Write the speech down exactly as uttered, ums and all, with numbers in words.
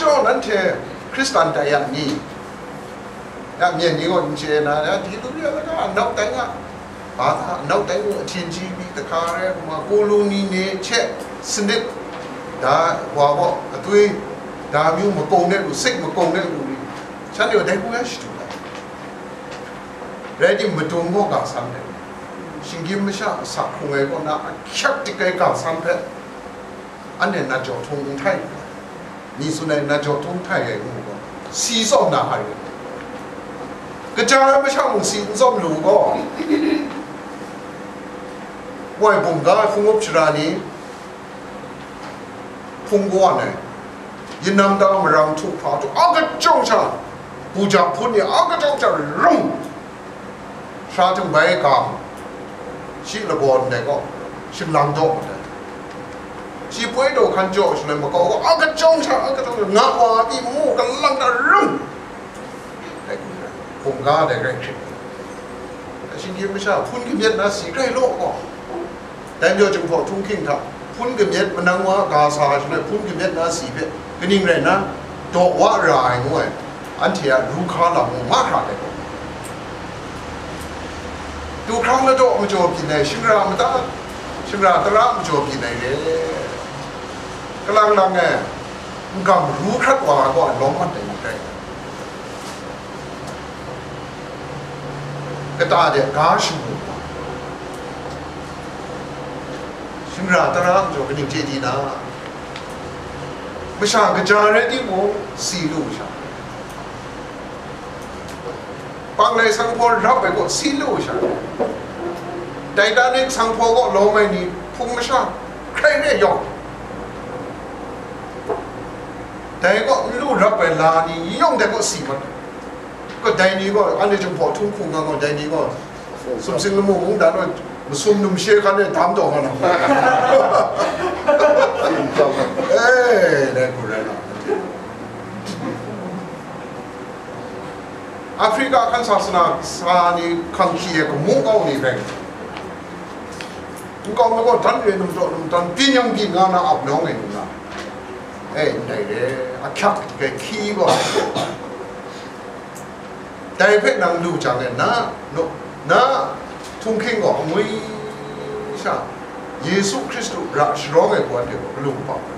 Majaw nanhte Hkristan tai yang ni? Ya, myen ni gaw n chye na, ya, di lu ya, lagaw, anau tai nga. Ba ta, anau tai nga, htin ji mi, dahka rai, kuma, kulu ni ne, che, sanit, da, wa gaw, atwi, da myu, makung ne lu, sik makung ne lu ni, shanhte gaw dai hku ya shadu ai. Rai tim, madung gaw ga san ai. Shinggyim masha, asak hkrung ai kaw na, ahkyak dik ai ga san hpe, anhte nat jaw htung n htai, ni tsun ai, nat jaw htung htai ai ngu gaw, si tsawm na hkra yu. Kaja ai masha mung si n tsawm lu gaw, woi bum ga ai hpung up shara ni, hpung kawan ai, yin nang ta marang htu hpa htu, a kachyawng sha, buja hpun ni a kachyawng sha rung, Sha htung bai gam, shi lagaw ndai gaw, shinglang daw mat ai. Shi poi daw hkan jaw shaloi makau gaw, a kachyawng sha, a kachyawng sha, nga wa pyi mu, kalang da rung. Dai hkum rai, hkungga dai rai hkrit. Shinggyim masha, hpun kamyet na si grai law gaw. Dai majaw, Jinghpaw Htunghking hta hpun kamyet, manang wa ga sa ai shaloi hpun kamyet na si hpe kaning rai nna, daw wa ra ai ngu ai, anhte a ru hka lam mung mahkra dai gaw, du hkrang ladaw majaw byin ai, shingra mata, shingra tara majaw byin ai re, kalang lang e, n-gam ru hkrat wa ai gaw lawm mat ai myit rai. Kata de ga shamu wa, shingra tara majaw kaning chye di na? Masha kaja rai timung, si lu sha, Panglai sanghpaw rap ai gaw si lu sha, Titanic sanghpaw kaw lawm ai ni hpung masha hkrai re yawng, dai kaw n lu rap ai la ni yawng dai kaw si mat ai. Kadai ni gaw, anhte Jinghpaw Htunghking nga gaw, dai ni gaw, sumsing lamu mungdan gaw, masum numshe hkan e dam taw nga na. Eh, dai hku rai na. Africa hkan sa sana sa ni hkang hkyi e kamu kau ni bai, nkau mi gaw dan re num taw num dan, byin yang byin nga na ap nawng e nna, eh, ndai re, ahkyak dik ai hkyi gaw, dai hpe nang lu jang e, na, no, na, Htunghking gaw angwi sha, Yesu Hkristu ra sharawng ai gaw, anhte gaw galu kaba ai.